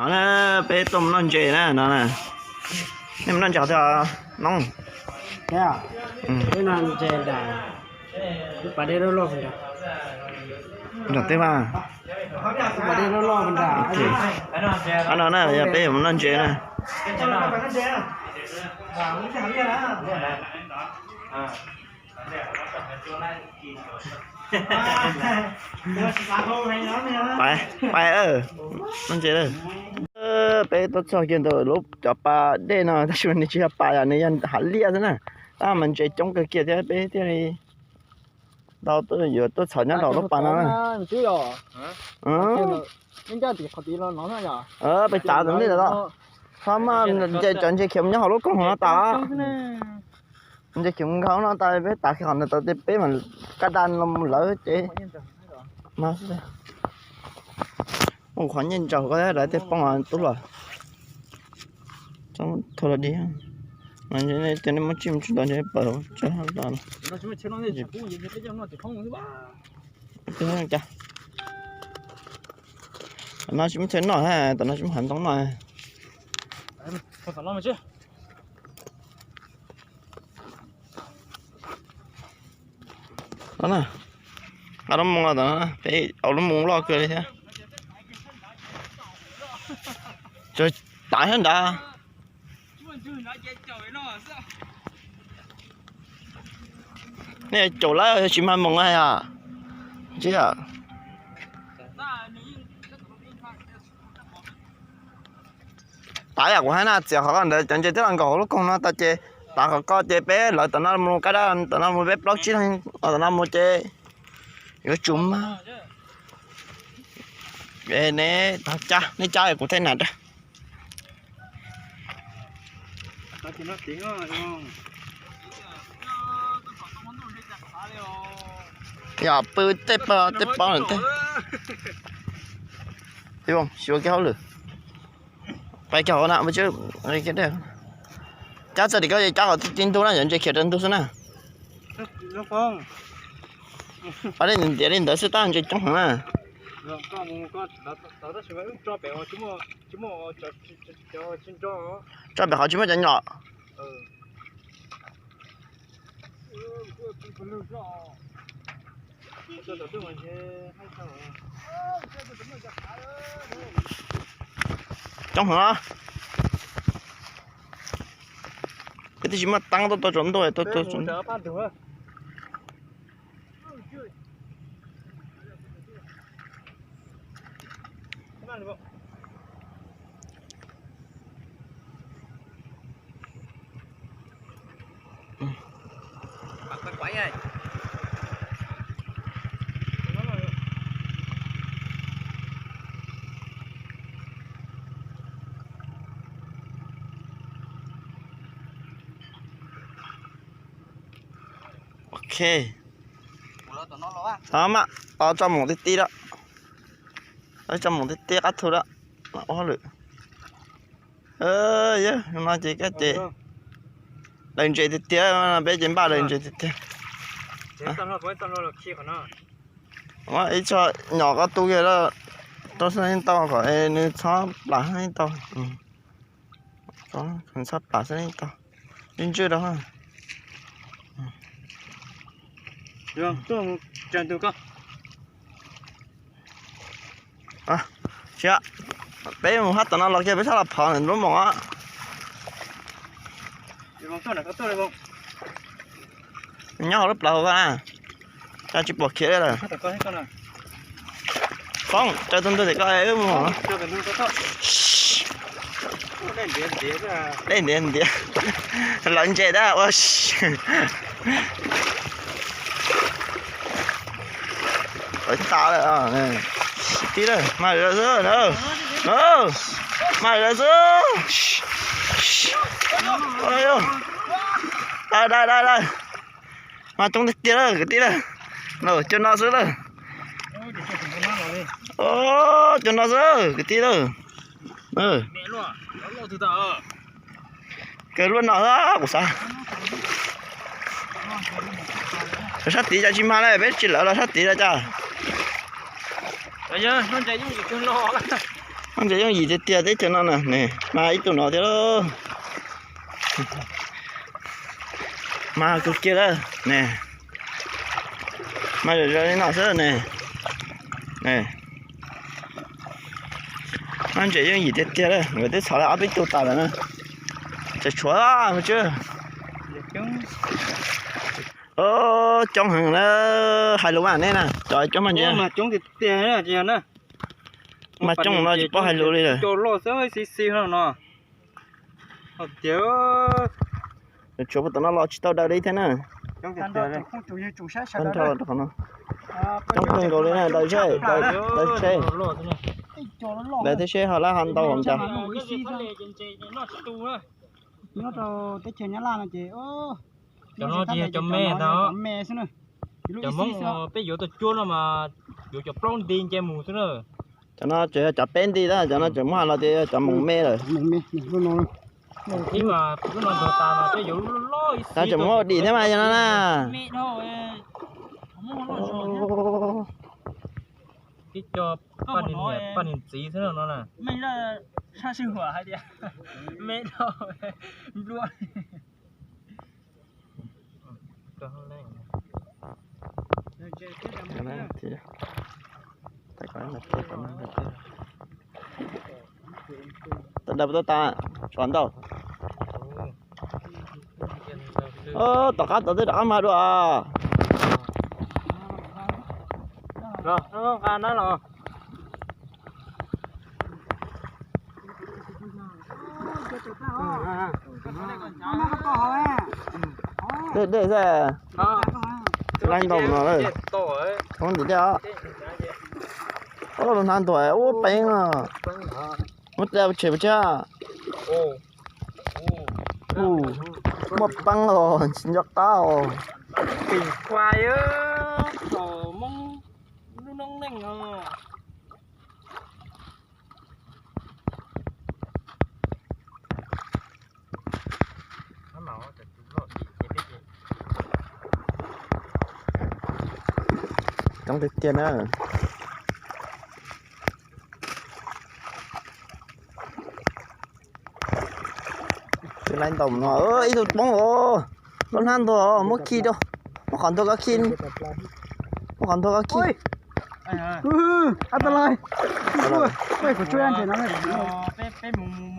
No na, peb tuaj mus noj ntses na no na. Nej mus noj ntses qhov twg no? Nram twg mas? No na, yog peb mus noj ntses na. Pais, pais, noj ntses. Peb tuaj txog kiag ntawm lub cov pas dej no tab sis nws tsis yog pas, yog nws yog hav liaj xwb na. Tab mas ntses coob kawg kiag thiab peb thiaj li tau yuav tuaj txhom nyob rau lub pas no na. Peb tav tus ntej tod, txhob muab nce cov ntses khiav mus nyob hauv lub koog no tas. Ntses khiav mus nkaus no tas, peb tav kiag qhov ntawd tod ces peb mam kaj daj los mus lawv ces no xwb. Ua qhov nyiaj ntsaum ko lawv tej poob tub los thau los di. Ces nej muab tsij mus tsij tau ntshe pawg tsa los. Tom no tsis muaj chaw noj, tom no tsis muaj hav ntoo noj. Nqa lub moo los tom no, peb ua lub moo loj kawg li thiab. Tav thiab nrad. Nej caum lawm tsis mag moos na yom. Tsis yom. Tav yam kuv hais na, txiav qhov ko ntawd cov ntses twb los nkaum hauv lub koog no tau ces tav qhov ko ces peb lawv tom no mus kaj daj, tom no mus peb plaub tsib leeg, tom no mus ces yuav tsum mag. Neb cab, neb cab kuv thiaj nag rau. Yog pw tej pog tej pog lawm tej. Xyuas kiag hauj lwm. Pais kiag hauv na, cab txog tim ko ces cab qhov ti ntug na, yog ntses khiav rau ntug xwb na. Pab li ntiav li ntawd xwb tab ntses coob heev na. Tso pem qhov tsis muaj cov nyom. Coob heev. Peb twb tsis muaj teeb tuaj tua tsaus ntuj tuaj tua tsaus ntuj. Ok. Txhob mas, tso mus tiag tiag lawm. Tso mus tiag tiag qab thu lawm. Ua hauj lwm. Yog no ces koj ces daws ntses tiag tiag, peb ces npaj daws ntses tiag tiag. Ib tsho nyom koj tu kiag rau xwb yeej tau, kom nws txhob plam yeej tau. Txhob plam xwb yeej tau. Ntswj ntswj rau. Peb mus hab tom no los kiag peb sab los phov lub moos. Nyob hauv lub plawv hauv ko na, cas tsis pom khiav li lawm. Foob, raws tus ntug tim ko wb mus. Dej ntiav ntiav, lawv ntses tab ua. Lawv tas lawm. Tib lawm, mas lawv xwb na. Mas lawv xwb. Dai dai dai dai. Mas coob tiag tiag lawm kwv tij lawm. Cov no xwb lawm. Cov no xwb kwv tij lawm. Kawg luaj no xwb kuv xav. Sab tid cas tsis mag li, peb tsis lawv los sab tid los cas. Noj ntses yooj yim tiag tiag teb chaws no na, ne, mag ib tug no thiab lauj. Mag kawg kiag lawm ne. Mag zom zaws li no xwb ne. Noj ntses yooj yim tiag tiag lawm, nkawd twb txhom li ob peb tug tas lawm na. Tsam tshuav mus tswb. Coob heev na, hais lus mas nej na, cov coob mas ntses. Mag coob no tsis paub hais lus li lawm. Tshuav puag tom no los tsis tau daws li thiab na. Tag nrho rau qhov no. Coob kawg nkaus li na, daws seb, daws seb. Daws thiab seb ho lab ho ntau nrad. Nyob rau teb chaws Nyab Laj no ces cov no ces yog cov me ntag. Cov Hmoob peb yuav tuaj cuab no mas yuav cov plaub nti nce mus xwb na. Cov no tseem yog cov peb nti na, cov no tseem muab hais los tias yog cov moos me lawm. Ib mas lub no ntuag tas mas peb yuav lub loj ib xwb. Tseem muab ua dim thiab mas yog no na. Ib co poj niam niam poj niam txiv xwb no na. Tawm daws puas tau tas, tsov ntau. Tom qab tod twb rov qab mag dua. Dej dej xwb. Laib ntau no lawm. Thoob ntim dej os. Lub hnab ntuag ua peeb os. Muab tshem puas tshiab? Muaj peeb os, tsis nco qab os. Pim khuai, tom Hmoob lub noob neej os. Coob tiag tiag na. Tsis laib ntau no, ib tug poob os. Lub hnab ntuag, muab khi rau. Muab qhov ntuag koj khi. Muab qhov ntuag koj khi. Ab tas lais. Kuv tsuab ntses no. Peb mus